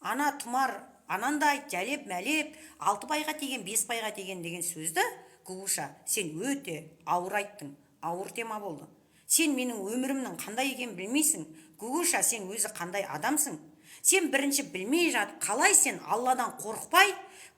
Ана Тұмар анандай жәлеп мәлеп, алты байға тиген, бес байға тиген деген сөзді, Гугуша, сен өте ауыр айттың, ауыр тема болды. Сен менің өмірімнің қандай екенін білмейсің. Гугуша, сен өзі қандай адамсың? Сен бірінші білмей жатып, қалай сен Алладан қорықпай,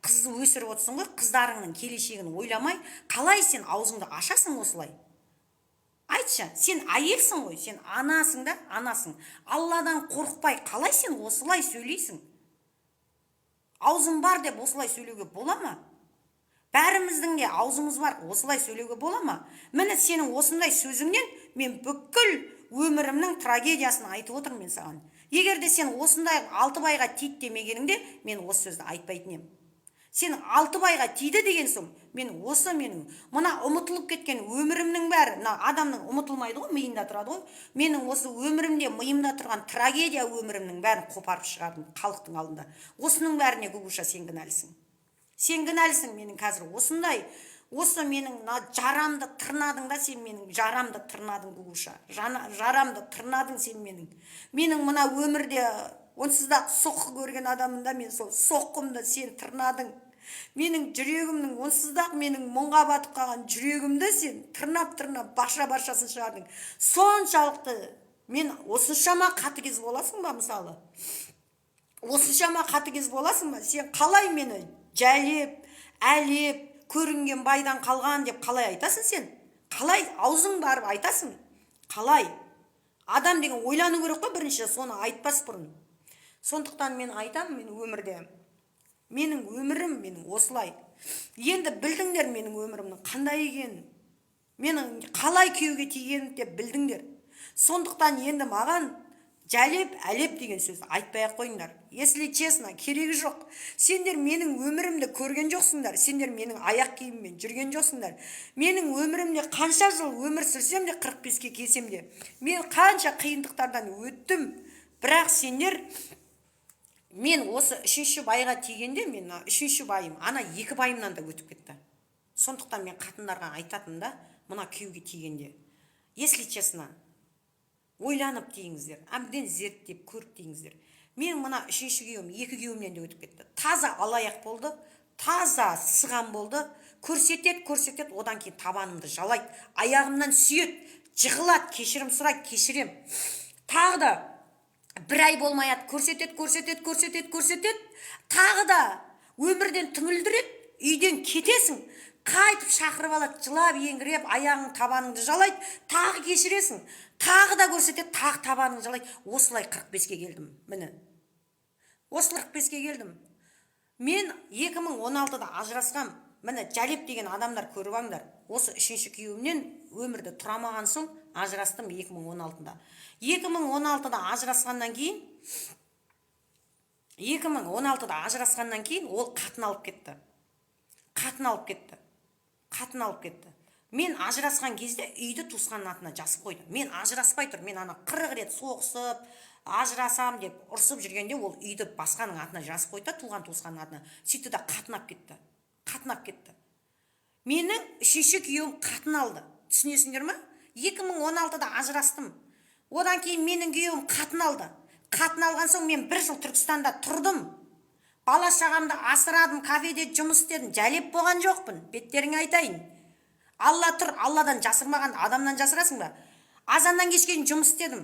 қыз өсіріп отырсың ғой, қыздарыңның келешегін ойламай, қалай сен аузыңды ашасың осылай? Айтшы, сен әйелсің ғой, сен анасың да, анасың. Алладан қорықпай, қалай сен осылай сөйлейсің? Аузым бар деп осылай сөйлеуге бола ма? Бәріміздің де аузымыз бар, осылай сөйлеуге бола ма? Міне, сенің осындай сөзіңнен мен бүкіл өмірімнің трагедиясын айтып отырмын мен саған. Егер де сен осындай алты байға тиді демегеніңде, мен осы сөзді айтпайтын едім. Сен алты байға тиді деген соң, мен осы менің мына ұмытылып кеткен өмірімнің бәрі, мына адамның ұмытылмайды ғой, миында тұрады ғой. Менің осы өмірімде, миымда тұрған трагедия өмірімнің бәрін қопарып шығардым халықтың алдында. Осының бәріне, Гугуша, сен кінәлісің. Сен кінәлісің. Менің қазір осындай, осы менің мына жарамды тырнадың да, сен менің жарамды тырнадың, Гугуша. Жарамды тырнадың сен менің. Менің мына өмірде онсыз да соққы көрген адаммын да мен, сол соққымды сен тырнадың. Менің жүрегімнің, онсыз да менің мұңға батып қалған жүрегімді сен тырнап, тырнап, барша баршасын шығардың. Соншалықты мен осыншама қатыгез боласың ба, мысалы? Осыншама қатыгез боласың ба? Сен қалай мені жәлеп, әлеп, көрінген байдан қалған деп қалай айтасың сен? Қалай аузың барып айтасың? Қалай? Адам деген ойлану керек қой бірінші, соны айтпас бұрын. Сондықтан мен айтамын, мен өмірде, менің өмірім менің осылай. Енді білдіңдер менің өмірімнің қандай екенін, менің қалай күйеуге тигенімді деп білдіңдер. Сондықтан енді маған жәлеп әлеп деген сөзді айтпай ақ қойыңдар, если честно, керегі жоқ. Сендер менің өмірімді көрген жоқсыңдар, сендер менің аяқ киіміммен жүрген жоқсыңдар. Менің өмірімде қанша жыл өмір сүрсем де, 45-ке келсем де, мен қанша қиындықтардан өттім. Бірақ сендер, мен осы үшінші байға тигенде, мен мына үшінші байым ана екі байымнан да өтіп кетті. Сондықтан мен қатындарға айтатыным да, мына күйеуге тигенде, если честно, ойланып тиіңіздер, әбден зерттеп көріп тиіңіздер. Мен мына үшінші күйеуім екі күйеуімнен де өтіп кетті. Таза алаяқ болды, таза сыған болды. Көрсетеді, көрсетеді, одан кейін табанымды жалайды, аяғымнан сүйеді, жығылады, кешірім сұрайды, кешірем. Тағы да бір ай болмай ат көрсетеді, көрсетеді, көрсетеді, көрсетеді, тағы да өмірден түңілдіреді, үйден кетесің. Қайтып шақырып алады, жылап еңіреп, аяғың, табаныңды жалайды, тағы кешіресің, тағы да көрсетеді, тағы табаныңды жалайды. Осылай 45-ке келдім, міне, осылай 45-ке келдім. Мен 2016-да ажырасқам. Міне, жәлеп деген адамдар, көріп алыңдар. Осы үшінші күйеуімнен өмірді тұрамаған соң ажырастым 2016-да. 2016-да ажырасқаннан кейін, 2016-да ажырасқаннан кейін ол қатын алып кетті, қатын алып кетті, қатын алып кетті. Мен ажырасқан кезде үйді туысқанның атына жазып қойды. Мен ажыраспай тұр, мен ана 40 рет соғысып, ажырасам деп ұрсып жүргенде, ол үйді басқаның атына жазып қойды да, туған туысқанның атына. Сөйтті да қатын алып кетті, қатын алып кетті. Менің үшінші күйеуім қатын алды, түсінесіңдер ма? 2016-да ажырастым, одан кейін менің күйеуім қатын алды. Қатын алған соң мен бір жыл Түркістанда тұрдым, бала шағамды асырадым, кафеде жұмыс істедім. Жәлеп болған жоқпын, беттеріңе айтайын, Алла тұр. Алладан жасырмаған, адамнан жасырасың ба? Азаннан кешке дейін жұмыс істедім,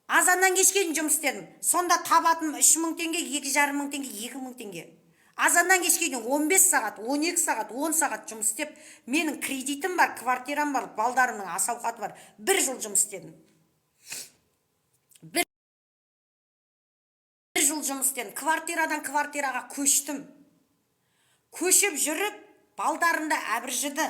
азаннан кешке дейін жұмыс істедім. Сонда табатыным 3000 теңге, 2,5 мың теңге, 2000 теңге. Азаннан кешке дейін 15 сағат, 12 сағат, 10 сағат жұмыс істеп, менің кредитім бар, квартирам бар, балдарымның ас ауқаты бар. Бір жыл жұмыс істедім, бір жыл жұмыс істедім. Квартирадан квартираға көштім. Көшіп жүріп балдарым да әбіржіді.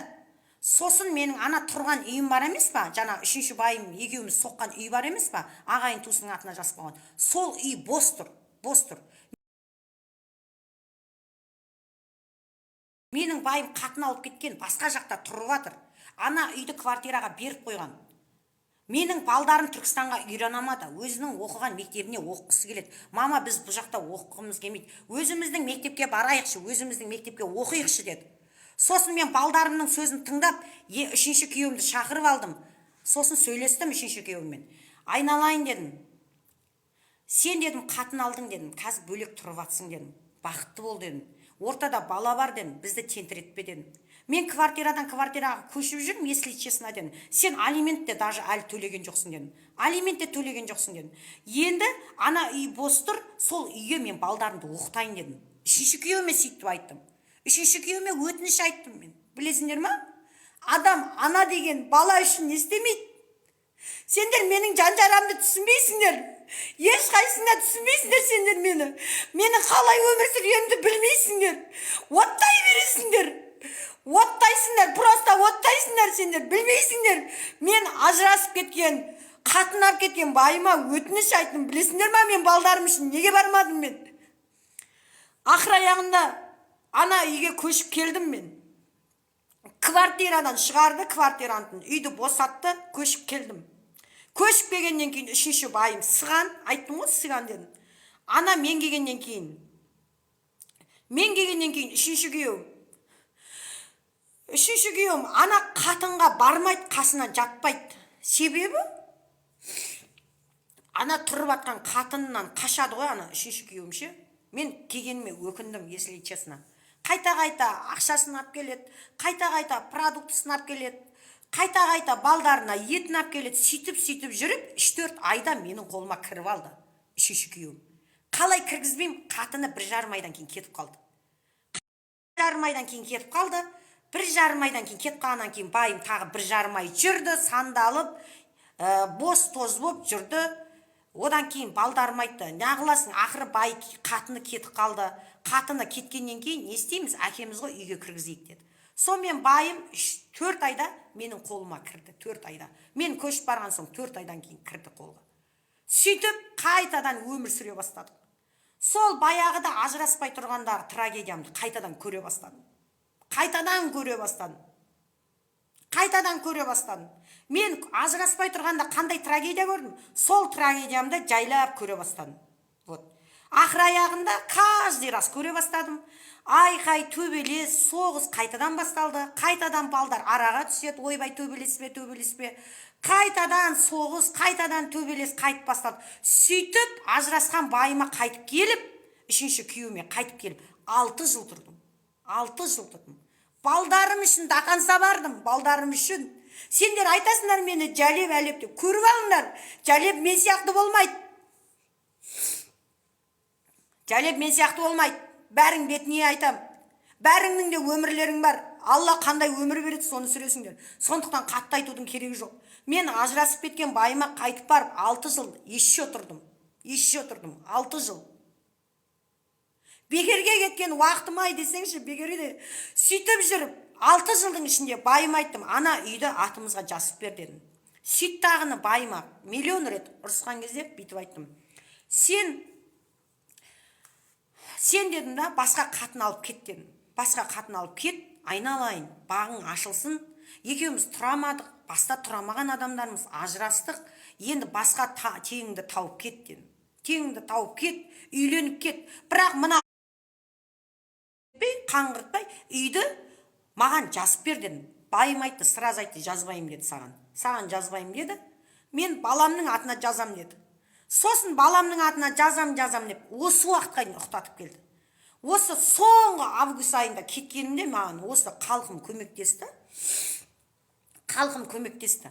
Сосын менің ана тұрған үйім бар емес па, жаңа үшінші байым екеуміз соққан үй бар емес па, ағайын туысының атына жазып қойған, сол үй бос тұр, бос тұр. Менің байым қатын алып кеткен, басқа жақта тұрып жатыр. Ана үйді квартираға беріп қойған. Менің балдарым Түркістанға үйрене алмады, өзінің оқыған мектебіне оқығысы келеді. «Мама, біз бұл жақта оқығымыз келмейді, өзіміздің мектепке барайықшы, өзіміздің мектепке оқиықшы», – деді. Сосын мен балдарымның сөзін тыңдап, үшінші күйеуімді шақырып алдым. Сосын сөйлестім үшінші күйеуіммен. «Айналайын, – дедім, – Сен, дедім, қатын алдың, дедім, қазір бөлек тұрып жатсың, дедім, бақытты бол, дедім, ортада бала бар, дедім, бізді тентіретпе, дедім. Мен квартирадан квартираға көшіп жүрмін, если честно, дедім. Сен алимент те даже әлі төлеген жоқсың, дедім, алимент те төлеген жоқсың, дедім. Енді ана үй бос тұр, сол үйге мен балдарымды оқытайын, дедім. Үшінші күйеуіме сөйтіп айттым, үшінші күйеуіме өтініш айттым мен. Білесіңдер ма, адам ана деген бала үшін не істемейді? Сендер менің жан жарамды түсінбейсіңдер, ешқайсың да түсінбейсіңдер. Сендер мені қалай өмір сүргенімді білмейсіңдер, оттай бересіңдер, оттайсыңдар, просто оттайсыңдар. Сендер білмейсіңдер. Мен ажырасып кеткен, қатын алып кеткен байыма өтініш айттым, білесіңдер ма? Мен балдарым үшін неге бармадым? Мен ақыр аяғында ана үйге көшіп келдім. Мен квартирадан шығарды, квартирантын, үйді босатты, көшіп келдім. Көшіп келгеннен кейін үшінші байым сыған, айттым ғой, сыған дедім. Ана мен келгеннен кейін үшінші күйеуім ана қатынға бармайды, қасына жатпайды. Себебі ана тұрып жатқан қатынынан қашады ғой ана үшінші күйеуім ше. Мен келгеніме өкіндім, если честно. Қайта қайта ақшасын алып келеді, қайта қайта продуктысын алып келеді, қайта қайта балдарына етін алып келеді. Сөйтіп сөйтіп жүріп 3-4 айда менің қолыма кіріп алды үшінші күйеуім. Қалай кіргізбеймін? Қатыны 1,5 айдан кейін кетіп қалды, 1,5 айдан кейін кетіп қалды. 1,5 айдан кейін кетіп қалғаннан кейін байым тағы 1,5 ай жүрді, сандалып, бос тоз болып жүрді. Одан кейін балдарым айтты: «Неғыласың, ақыры бай қатыны кетіп қалды, қатыны кеткеннен кейін не істейміз, әкеміз ғой, үйге кіргізейік», — деді. Сонымен байым 3-4 айда менің қолыма кірді. 4 айда, мен көшіп барған соң 4 айдан кейін кірді қолға. Сөйтіп қайтадан өмір сүре бастадық. Сол баяғыда ажыраспай тұрғандағы трагедиямды қайтадан көре бастадым, қайтадан көре бастадым, қайтадан көре бастадым. Мен ажыраспай тұрғанда қандай трагедия көрдім, сол трагедиямды жайлап көре бастадым. Вот ақыр аяғында каждый раз көре бастадым. Айқай, төбелес, соғыс қайтадан басталды. Қайтадан балдар араға түседі: «Ойбай, төбелеспе, төбелеспе». Қайтадан соғыс, қайтадан төбелес қайтып басталды. Сөйтіп ажырасқан байыма қайтып келіп, үшінші күйеуіме қайтып келіп, 6 жыл тұрдым, 6 жыл тұрдым. Балдарым үшін до конца бардым, балдарым үшін. Сендер айтасыңдар мені жәлеп әлеп деп, көріп алыңдар, жәлеп мен сияқты болмайды, жәлеп мен сияқты болмайды. Бәрің бетіне айтам, бәріңнің де өмірлерің бар, Алла қандай өмір береді, соны сүресіңдер. Сондықтан қатты айтудың керегі жоқ. Мен ажырасып кеткен байыма қайтып барып 6 жыл еще тұрдым, еще тұрдым 6 жыл. Бекерге кеткен уақытым ай десеңші, бекерге. Сөйтіп жүріп 6 жылдың ішінде байыма айттым: «Ана үйді атымызға жазып бер», — дедім. Сөйт тағыны байыма миллион рет ұрысқан кезде бүйтіп айттым: Сен, дедім да, басқа қатын алып кет, дедім, басқа қатын алып кет, айналайын, бағың ашылсын. Екеуміз тұрамадық, баста тұрамаған адамдармыз, ажырастық. Енді басқа теңіңді тауып кет, дедім, теңіңді тауып кет, үйленіп кет, бірақ мына қаңғыртпай үйді маған жазып бер, дедім. Байым айтты, сразу айтты: «Жазбаймын», — деді саған. «Саған жазбаймын», — деді, «мен баламның атына жазам», — деді. Сосын баламның атына жазам, жазам деп осы уақытқа дейін ұйықтатып келді. Осы соңғы август айында кеткенімде маған осы халқым көмектесті, халқым көмектесті,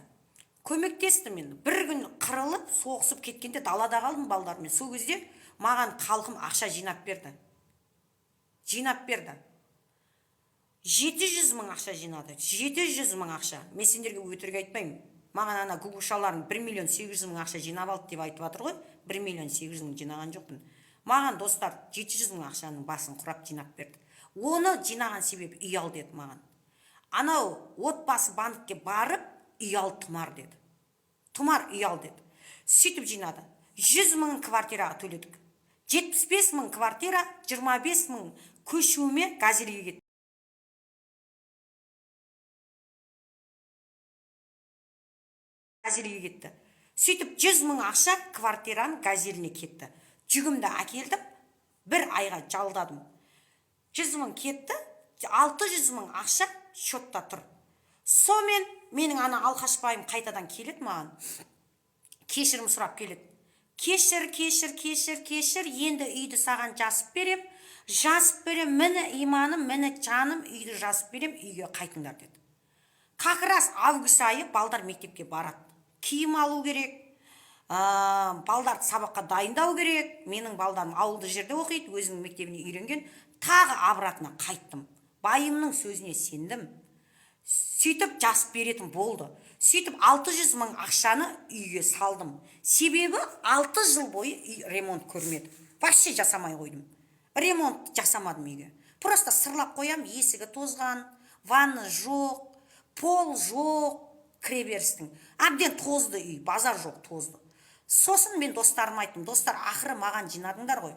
көмектесті. Мен бір күн қырылып соғысып кеткенде далада қалдым балдарыммен. Сол кезде маған халқым ақша жинап берді, жинап берді, 700 000 ақша жинады, 700 000 ақша. Мен сендерге өтірік айтпаймын. Маған ана гугушаларың 1 800 000 ақша жинап алды деп айтып жатыр ғой. 1 800 000 жинаған жоқпын. Маған достар 700 000 ақшаның басын құрап жинап берді. Оны жинаған себебі үй ал деді маған. Анау отбасы банкке барып үй ал, Тұмар, деді, Тұмар, үй ал деді. Сөйтіп жинады. 100 000 квартираға төледік, 75 000 квартира, 25 000 көшуіме, газельге кетті. Газельге кетті. Сөйтіп 100 000 ақша квартираның газеліне кетті. Жүгімді әкелдім, бір айға жалдадым. 100 000 кетті, 600 000 ақша счетта тұр. Сонымен менің ана алқаш байым қайтадан келеді, маған кешірім сұрап келеді. Кешір, кешір, кешір, кешір, енді үйді саған жазып берем, жазып берем, міне иманым, міне жаным, үйді жазып берем, үйге қайтыңдар деді. Как раз август айы, балдар мектепке барады, киім алу керек, балдарды сабаққа дайындау керек. Менің балдарым ауылды жерде оқиды, өзінің мектебіне үйренген. Тағы обратно қайттым, байымның сөзіне сендім. Сөйтіп жазып беретін болды. Сөйтіп 600 мың ақшаны үйге салдым, себебі 6 жыл бойы үй ремонт көрмеді, вообще жасамай қойдым, ремонт жасамадым үйге. Просто сырлап қоям, есігі тозған, ванна жоқ, пол жоқ, кіреберістің әбден тозды үй, базар жоқ, тозды. Сосын мен достарыма айттым: «Достар, ақыры маған жинадыңдар ғой,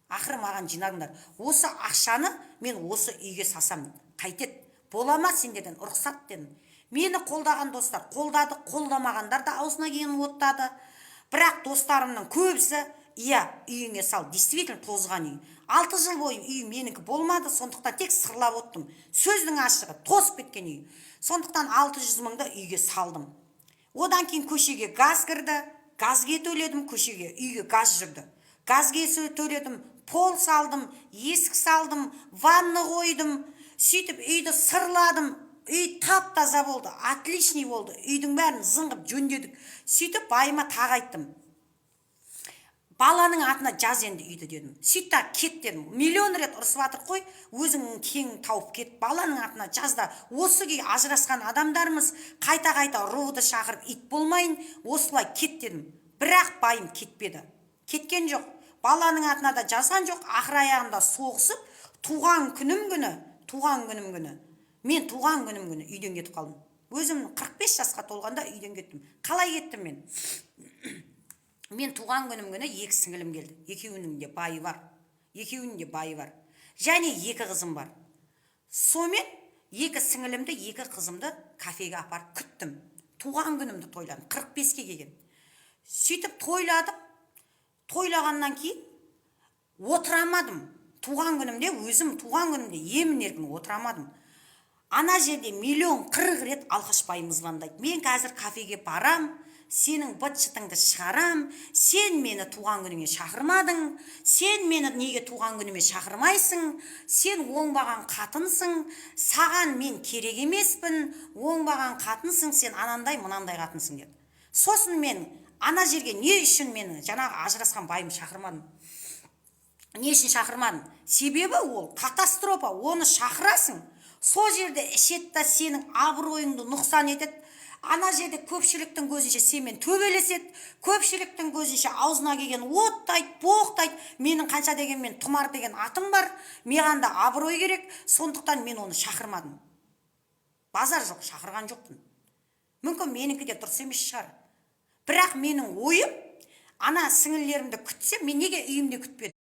ақыры маған жинадыңдар, осы ақшаны мен осы үйге салсам қайтеді, бола ма, сендерден рұқсат?» – дедім. Мені қолдаған достар қолдады, қолдамағандар да аузына келгенін оттады. Бірақ достарымның көбісі: «Иә, үйіңе сал, действительно тозған үй, 6 жыл бойы үй менікі болмады, сондықтан тек сырлап оттым, сөздің ашығы, тозып кеткен үй». Сондықтан 600 мыңды үйге салдым. Одан кейін көшеге газ кірді, газге төледім, көшеге, үйге газ жүрді, газге төледім, пол салдым, есік салдым, ванна қойдым. Сөйтіп үйді сырладым, үй тап таза болды, отличный болды, үйдің бәрін зың қып жөндедік. Сөйтіп байыма тағы айттым: «Баланың атына жаз енді үйді», – дедім. «Сөйт та кет», – дедім. «Миллион рет ұрысып жатырық қой, өзің тең тауып кет, баланың атына жаз да. Осы күй ажырасқан адамдармыз, қайта қайта РОВД шақырып ит болмайын, осылай кет», – дедім. Бірақ байым кетпеді, кеткен жоқ, баланың атына да жазған жоқ. Ақыр аяғында соғысып, туған күнім күні, туған күнім күні, мен туған күнім күні үйден кетіп қалдым. Өзім 45 жасқа толғанда үйден кеттім. Қалай кеттім мен? Мен туған күнім күні екі сіңілім келді, екеуінің де байы бар, екеуінің де байы бар және екі қызым бар. Сонымен екі сіңілімді, екі қызымды кафеге апарып күттім, туған күнімді тойладым, 45-ке келген. Сөйтіп тойладым. Тойлағаннан кейін отыра алмадым туған күнімде, өзім туған күнімде емін еркін отыра алмадым. Ана жерде миллион қырық рет алқаш байым звондайды: «Мен қазір кафеге барам, сенің быт шытыңды шығарам, сен мені туған күніңе шақырмадың, сен мені неге туған күніме шақырмайсың, сен оңбаған қатынсың, саған мен керек емеспін, оңбаған қатынсың, сен анандай мынандай қатынсың», – деді. Сосын мен ана жерге не үшін мені жаңағы ажырасқан байым шақырмадым, не үшін шақырмадым? Себебі ол катастрофа. Оны шақырасың, сол жерде ішеді да, сенің абыройыңды нұқсан етеді. Ана жерде көпшіліктің көзінше сенімен төбелеседі, көпшіліктің көзінше аузына келген оттайды, боқтайды. Менің қанша дегенмен Тұмар деген атым бар, маған да абырой керек. Сондықтан мен оны шақырмадым, базар жоқ, шақырған жоқпын. Мүмкін, менікі де дұрыс емес шығар, бірақ менің ойым, ана сіңілілерімді күтсем, мен неге үйімде күтпедім?